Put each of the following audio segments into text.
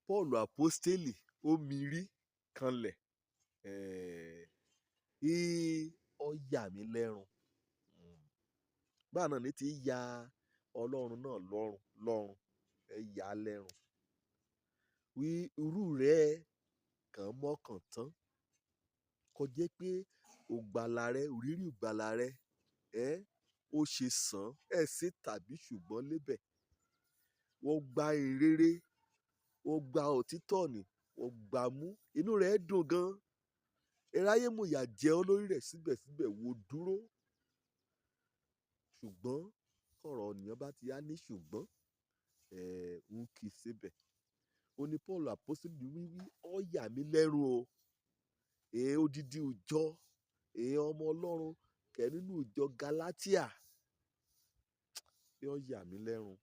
Paul Àpọ́stélì ó mirí kanlẹ̀, ó yà mí lẹ́run. Báà náà ní ti ya Ọlọ́run náà lọ́run lọ́run, ẹ yà á lẹ́run. Wí irú rẹ̀ kàn mọ́kàn tán. Kò jẹ́ pé ògbàlà rẹ, òrírí ìgbàlà rẹ, ó ṣe sàn, ẹ̀ sí tàbí ṣùgbọ́n lébẹ̀. Wọ́n gba ìrere, wọ́n gba òtítọ́ ni, wọ́n gbà mú, inú rẹ̀ dùn gan. Eráyé mú ìyà jẹ ọ́ lórí rẹ̀, síbẹ̀síbẹ̀ wo dúró. Ṣùgbọ́n kọ̀rọ̀ ènìyàn bá ti á ní ṣùgbọ́n, ń kì í síbẹ̀. Ó ní Paul Àpọ́stélì wí wí, ó yà mí lẹ́rù o. Odidi ìjọ, ọmọ Ọlọ́run kẹ́ nínú ìjọ Galatia. Ó yà mí lẹ́rù.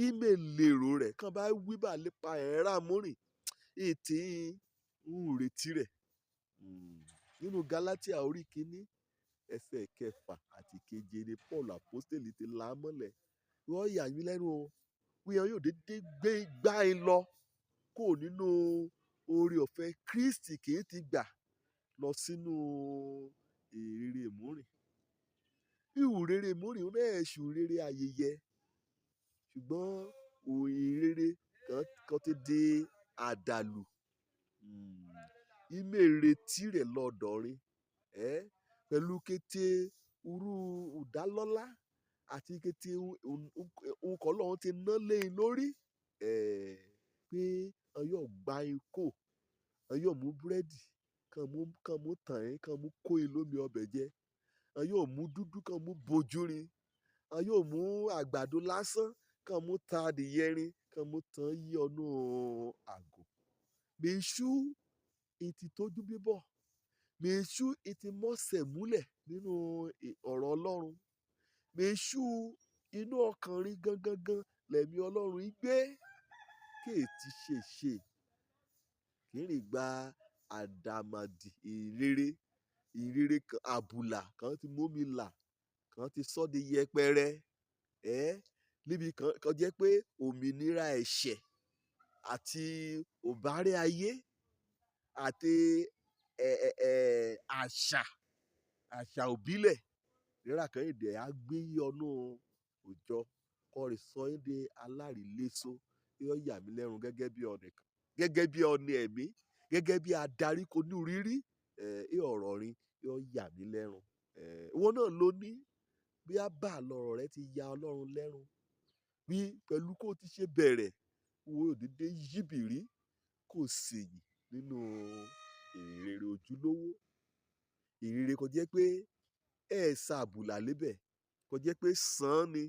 Íme lèrò rẹ̀ kàn bá wí bá lépa ẹ̀rá múrìn, ètè ń retí rẹ̀. Nínú Galatia orí kìíní, ẹsẹ̀ kẹfà àti keje ni Paul Àpọ́stélì ti là á mọ́lẹ̀. Ó yà mí lẹ́nu o. Wíyan yóò dédé gbé gbá ẹ lọ kó nínú oore ọ̀fẹ́ Kristi kì í ti gbà lọ sínú ìrere ìmúrìn. Ìhùrere ìmúrìn náà ṣù rere ayẹyẹ. Ṣùgbọ́n ìrere kan ti di àdàlù. Íme retí rẹ̀ lọ́dọ̀rin, pẹ̀lú kété irú ìdálọ́lá àti kété ohun kan Ọlọ́run ti ná lé e lórí, pé ẹ yóò gba ikó, ẹ yóò mú búrẹ́dì, kàn mú tàn ẹ́, kàn mú kó e lómi ọbẹ̀ jẹ, ẹ yóò mú dúdú kàn mú bojúrin, ẹ yóò mú àgbàdo lásán kàn mú ta adìyẹ rin, kàn mú tàn yí ọnú àgò. Mèṣú ìtì tójú bíbọ̀, mèṣú ìtì mọ́sẹ̀ múlẹ̀ nínú ọ̀rọ̀ Ọlọ́run. Mèṣú inú ọkàn rin gangan lẹ̀mí Ọlọ́run ń gbé kéètì ṣèṣe. Kì í rìn gba àdàmọ̀dì ìrere, ìrere kan àbùlà kan ti mú mi là, kan ti sọ́ di yẹpẹrẹ, níbi kan kan jẹ́ pé òmìnira ẹ̀ṣẹ̀ àti òbárẹ́ ayé àti àṣà, àṣà òbílẹ̀. Rírà kan èdè á gbé yọnú òjọ kọ́ rè sọ ẹ́ di aláìléso. Yóò yà mí lẹ́run gẹ́gẹ́ bí ọ̀nì kan, gẹ́gẹ́ bí ọ̀nì ẹ̀mí, gẹ́gẹ́ bí adarí kò ní rírí, ọ̀rọ̀ rin yóò yà mí lẹ́run. Ìwọ náà ló ní bí a bá lọ̀rọ̀ rẹ ti ya Ọlọ́run lẹ́run. Bí pẹ̀lú kó ti ṣe bẹ̀rẹ̀, wo òdìdé yíbìrí kò sì nínú ìrere ojúlówó. Ìrere kò jẹ́ pé ẹ ṣàbùlà lébẹ̀, kò jẹ́ pé sàn ni,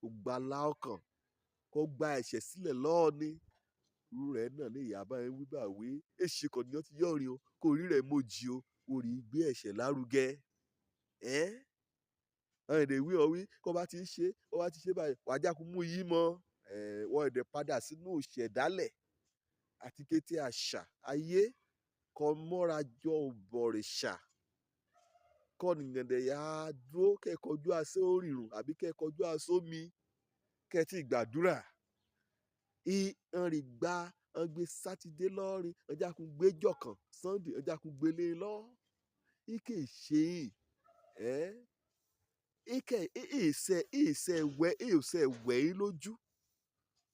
ògbàlà ọkàn, kò gba ẹ̀ṣẹ̀ sílẹ̀ lọ́ọ̀ ni. Irú rẹ̀ náà ní ìyá bá ń wí bá wí. Èṣì kò ní ọtí yọ̀rin o, kò rí rẹ̀ mojì o, kò rí gbé ẹ̀ṣẹ̀ lárugẹ. Àwọn èdè wí ọ wí, kó bá ti ṣe, kó bá ti ṣe báyìí, wà á jákun mú yí mọ́. Wọ́n èdè padà sínú ìṣẹ̀dálẹ̀ àti kété àṣà ayé kọ mọ́ra jọ òbọ̀rìṣà. Kọ́ nìyẹn dẹ̀ yá dúró kẹ́ kọjú asó rìrùn àbí kẹ́ kọjú asó mi kẹ́ ti gbàdúrà. I ń rí gba ń gbé Sátidé lọ́rin, ń jákun gbéjọ kan, Sunday ń jákun gbélé lọ. Ike ṣe yìí, ike ìṣe ìṣe wẹ̀ ìṣe wẹ̀ yín lójú.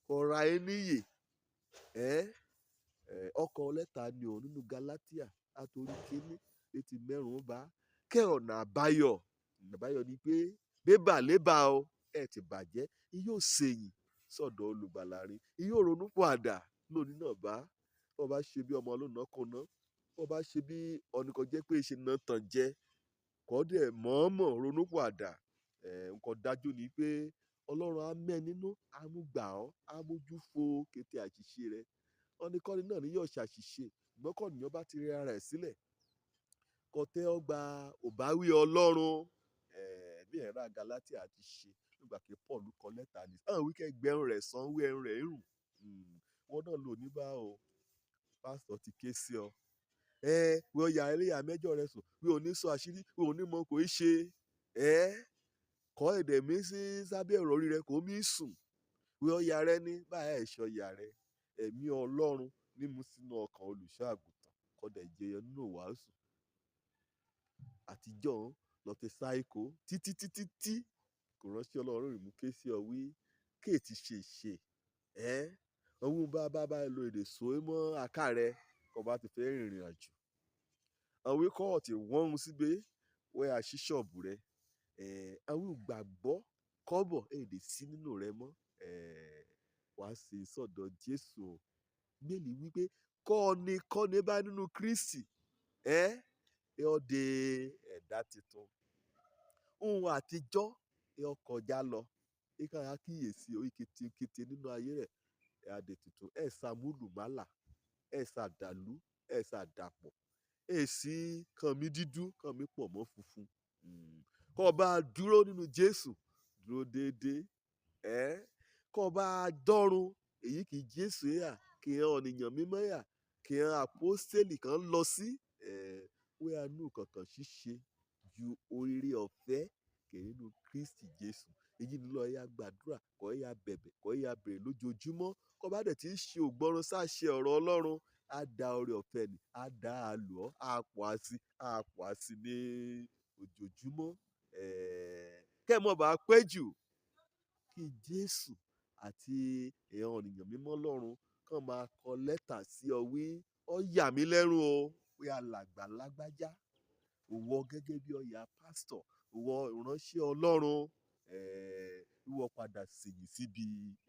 Kọ̀ra ẹ níyè, ọkọ̀ lẹ́tà ni òun nínú Galatia àtorí kíní létí mẹ́rùn-ún bá kẹ́ ọ̀nà àbáyọ. Ọ̀nà àbáyọ ni pé bébà lébà o, ẹ ti bàjẹ́, yóò ṣèyìn sọ̀dọ̀ olùgbàlà rin, yóò ronú pàdà lónìí náà bá. Bó bá ṣe bí ọmọ lónàá kùnà, bó bá ṣe bí ọ̀nìkan jẹ́ pé ṣe náà tàn jẹ, kọ́ dẹ̀ mọ̀ọ́mọ̀ ronú pàdà. Nǹkan dájú ni pé Ọlọ́run á mẹ́ nínú, á mú gbà ọ́, á mójú fo kété àṣìṣe rẹ. Ọ̀nìkọ́ni náà ni yóò ṣàṣìṣe. Ṣùgbọ́n kọ́ ènìyàn bá ti rẹ ara ẹ̀ sílẹ̀, kó tẹ́ ọ gba òbáwí Ọlọ́run, bí ẹ̀rá Galatia ti ṣe nígbà tí Paul kọ lẹ́tà ní. Àwọn wí kẹ́ gbẹrun rẹ̀ sàn, wí ẹrun rẹ̀ rùn. Wọ́n náà lò ní bá o. Pásítọ̀ ti ké sí ọ. Wọ́n ya ẹlẹ́yà mẹ́jọ rẹ sùn, wí ò ní sọ àṣírí, wí ò ní mọ kò í ṣe. Kọ́ èdè mi sí sábẹ́ ìrọ̀rí rẹ kò mí sùn. Wí ọ̀yà rẹ ní báyà ẹ̀ṣọ́ ọ̀yà rẹ. Ẹ̀mí Ọlọ́run nímú sínú ọkàn olùṣọ́ àgùntàn kọ́dẹ̀ jẹyọ nínú wàásù. Àtijọ́ lọ ti sáìkó títí títí tí kò ránṣẹ́ Ọlọ́run rí mú ké sí ọ wí kéètì ṣe ṣe ẹ́ òun bá bá bá lo èdè sóé mọ́ aká rẹ kó bá ti fẹ́ rìnrìn àjò. Àwọn kọ́ọ̀tì wọ́n ń sígbé wẹ́ àṣì ṣọ́ọ̀bù rẹ. Àwọn ìgbàgbọ́ kọ́bọ̀ èdè sí nínú rẹ mọ́. Wàá ṣe sọ̀dọ̀ Jésù o. Bíbélì wípé kọ́ni kọ́ni bá nínú Kristi ẹ́ ẹ ọ́ de ẹ̀dá tuntun. Ohun àtijọ́ ẹ ó kọjá lọ. Ẹ ká kíyèsí orí ketekete nínú ayé rẹ̀ ẹ á di tuntun. Ẹ ṣàmúlùmálà, ẹ ṣàdàlú, ẹ ṣàdàpọ̀. Ẹ sì kàn mí dídú, kàn mí pọ̀ mọ́ funfun. Kọ́ ọ bá dúró nínú Jésù, dúró déédéé. Kọ́ ọ bá dọ́run, èyí kì í Jésù yà, kì í ọ̀nìyàn mímọ́ yà, kì í àpọ́stélì kan lọ sí. Wí anú kankan ṣíṣe ju oríire ọ̀fẹ́ kì í nínú Kristi Jésù. Èyí ni lọ ya gbàdúrà, kọ́ ya bẹ̀bẹ̀, kọ́ ya bèrè lójoojúmọ́. Kọ́ bá dẹ̀ tí ń ṣe ògbọ́run sáṣẹ ọ̀rọ̀ Ọlọ́run, á da oore ọ̀fẹ́ ni, á dá a lò ọ́, á pọ̀ á sí, á pọ̀ á sí ní ojoojúmọ́. Kẹ́ mọ̀ bá pẹ́ jù kí Jésù àti ìran ènìyàn mímọ́ Ọlọ́run kàn máa kọ lẹ́tà sí ọ wí, ó yà mí lẹ́rù o pé alàgbà lágbájá. Ìwọ gẹ́gẹ́ bí ọ̀yà pásítọ̀, ìwọ ìránṣẹ́ Ọlọ́run, ìwọ padà sèyìn síbi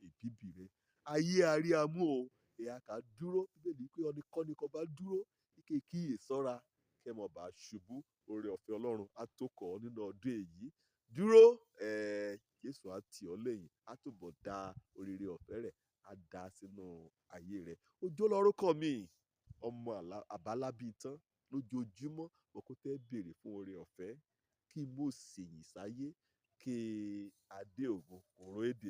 èbìbì rẹ. Ayé arí amú o, ìyá ká dúró. Bíbélì pé ọ̀nìkọ́ni kan bá dúró, kí kíyè sọ́ra, kẹ́ mọ̀ bá ṣubú. Oore ọ̀fẹ́ Ọlọ́run á tó kọ́ ọ nínú ọdún èyí. Dúró, Jésù á tì ọ́ lẹ́yìn, á túbọ̀ da oríire ọ̀fẹ́ rẹ̀, á da sínú ayé rẹ. Òjó lorúkọ mi, ọmọ àbálábí tán lójoojúmọ́. Mo kó tẹ́ bèrè fún oore ọ̀fẹ́ kí mo sèyìn sáyé, kí adé ògo kò ró èdè.